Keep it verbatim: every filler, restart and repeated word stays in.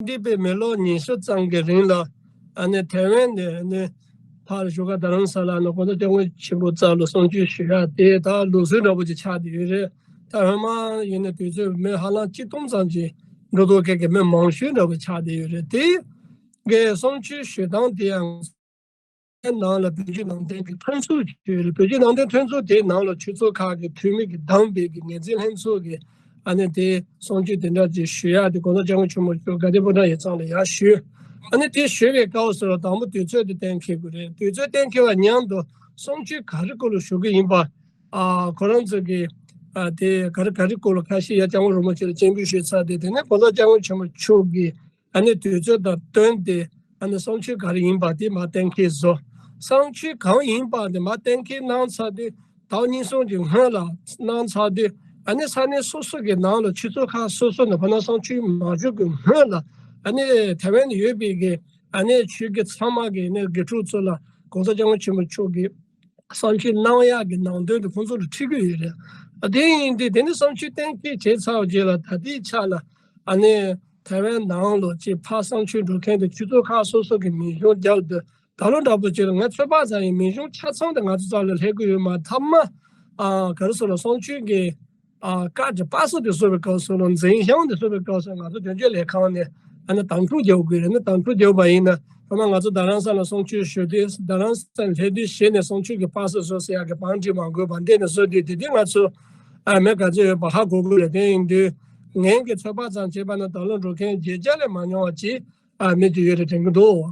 འདས་པའི་མི་ལོ་ཉི་ཤུ་ཙམ་གྱི་རིང་ལ་ཨ་ནི་ཐའེ་ཝན་ནས་ཨ་ནི་ཕར་བཞུགས་སྒར་རྡ་རམ་ས་ལ་ནས་༸གོང་ས་༸སྐྱབས་མགོན་ཆེན་པོ་རྩ་ལ་གསུང་ཆོས་ཞུ་ཡ་དེ་ད་ལུགས་སྲོལ་འདྲ་པོ་ཅིག་ཆགས་བསྡད་ཡོད་རེད། ད་སྔོན་མ་ཡིན་ན་དུས་ཚོད་མི་ཧ་ལམ་ཆིག་སྟོང་ཙམ་ཅིག་འགྲོ་འདུག་མཁན་གྱི་མི་མང་ཤོས་འདྲ་པོ་ཆགས་བསྡད་ཡོད་རེད། དེ་གའི་གསུང་ཆོས་ཞུ་སྟངས་དེ་ཡང་ནང་ལ་བོད་བརྒྱུད་ནང་བསྟན་གྱི་མཐུན་ཚོགས་ཅིག་ཡོད་རེད། བོད་བརྒྱུད་ནང་བསྟན་མཐུན་ཚོགས་དེའི་ནང་ལ་ཆོས་ཚོགས་ཁག་གི་འཐུས་མི་གིས་བདམས་པའི་གི་ངེས་འཛིན་ལྷན་ཚོགས་ཀྱི་ཨ་ནི་དེ་གསུང་ཆོས་དེ་འདྲ་ཅིག་ཞུ་ཡ་དེ་༸གོང་ས་༸སྐྱབས་མགོན་ཆེན་པོ་མཆོག་དགའ་ལྡན་ཕོ་བྲང་ཡིག་ཚང་ལ་ཡར་ཞུས། ཨ་ནི་དེ་ཞུ་བའི་སྐབས་སུ་དང་པོ་དུས་ཚོད་དེ་གཏན་འཁེལ་དགོས་རེད། དུས་ཚོད་གཏན་འཁེལ་བ་མཉམ་དུ་གསུང་ཆོས་ག་རེ་སྐོར་ལ་ཞུ་གི་ཡིན་པ། ཨ་ཁོ་རང་ཚོ་གི་ཨ་དེ་ག་རེ་ག་རེ་སྐོར་ལ་ཁ་ཤས་ཡ་༸སྐྱབས་མགོན་རིན་པོ་ཆེ་ལ་སྤྱན་འབུལ་ཞུས་ཚར་ཏེ། དེ་ནས་༸གོང་ས་༸སྐྱབས་མགོན་ཆེན་པོ་མཆོག་གིས་ཨ་ནི་དུས་ཚོད་དང་བསྟུན་ཏེ་ཨ་ནི་གསུང་ཆོས་ག་རེ་ཡིན་པ་དེ་མར་གཏན་འཁེལ་བཟོ། གསུང་ཆོས་གང་ཡིན་པ་དེ་མར་གཏན་འཁེལ་གནང་ཚར་དུས་ཟླ་བ་གཉིས་གསུམ་གྱི་སྔོན་ལ་གནང་ཚར་དུས། ཨ་ནི་ས་གནས་སོ་སོ་གི་ནང་ལ་ཆོས་ཚོགས་ཁག་སོ་སོ་ནས་ཕ་ན་གསུང་ཆོས་མ་ཞུ་གི་སྔོན་ལ་ཨ་ནི་ཐའེ་ཝན་ཡོད་པའི་གི་ཨ་ནི་ཆོས་དགེ་ཚང་མ་གི་ནི་དགེ་ཕྲུག་ཚོ་ལ་༸གོང་ས་༸སྐྱབས་མགོན་ཆེན་པོ་མཆོག་གིས་གསུང་ཆོས་གནང་ཡག་གི་ནང་དོན་དེ་ཁོང་ཚོ་ལ་ཁྲིད་ཀྱི་ཡོད་རེད། ཨ་དེ་ཡིན་དུས་དེ་ནི་གསུང་ཆོས་གཏན་འཁེལ་བྱས་ཚར་བའི་རྗེས་ལ་ད་ལྟའི་ཆ་ལ་ཨ་ནི་ཐའེ་ཝན་ནང་ལོགས་ཀྱི་ཕར་གསུང་ཆོས་འགྲོ་མཁན་དེ་ཆོས་ཚོགས་ཁག་སོ་སོ་གི་མིང་གཞུང་རྒྱབ་དུས། ད་ལོ་འདྲ་པོ་ཅིག་ལ་ང་ཚོད་དཔག་ཙམ་ཡིན། མིང་གཞུང་ཆ་ཚང་དེ་ང་ཚོ་རྩ་ལ་སླེབས་ཀྱི་ཡོད་མ་རེད། མཐའ་མ་ཨ་ག་རེ་ཟེར་ལ་གསུང་ཆོས་ཀྱི་ཨ་བཀའ་དྲི་པ་སོགས་དེ་བཟོ་བའི་སྐབས་སུ་ལ། འཛིན་སྐྱོང་དེ་བཟོ་བའི་སྐབས་སུ་ང་ཚོ་དོན་གཅོད་ལས་ཁང་ནས་ཨ་ནི་དམ་ཕྲུག་རྒྱག་དགོས་རེད། ནི་དམ་ཕྲུག་རྒྱག་པ་ཡིན་ན་ཐ་མ་ང་ཚོ་རྡ་རམ་ས་ལ་གསུང་ཆོས་ཞུ་དུས་རྡ་རམ་ས་ལ་སླེབས་དུས་གཞི་ནས་གསུང་ཆོས་ཀྱི་པ་སེ་བཟོ་ཟེར་ཡག་གི་བང་སྒྲིག་མ་དགོས་པ་འདི་ནས་བཟོ་དུས། དེ་དུས་ང་ཚོ་ཨ་མི་ག་ཚོད་ཡོད་པ་ཧ་གོ་དགོས་རེད། དེ་ཡིན་དུས་ངས་ཀྱི་ཚོད་དཔག་ཙམ་བྱས་པ་ན་ད་ལོ་འགྲོ་མཁན་བརྒྱད་བརྒྱ་ལས་མ་ཉུང་བ་ཅིག་ཨ་མི་དེ་ཡོད་རེད་དྲན་གྱི་འདུག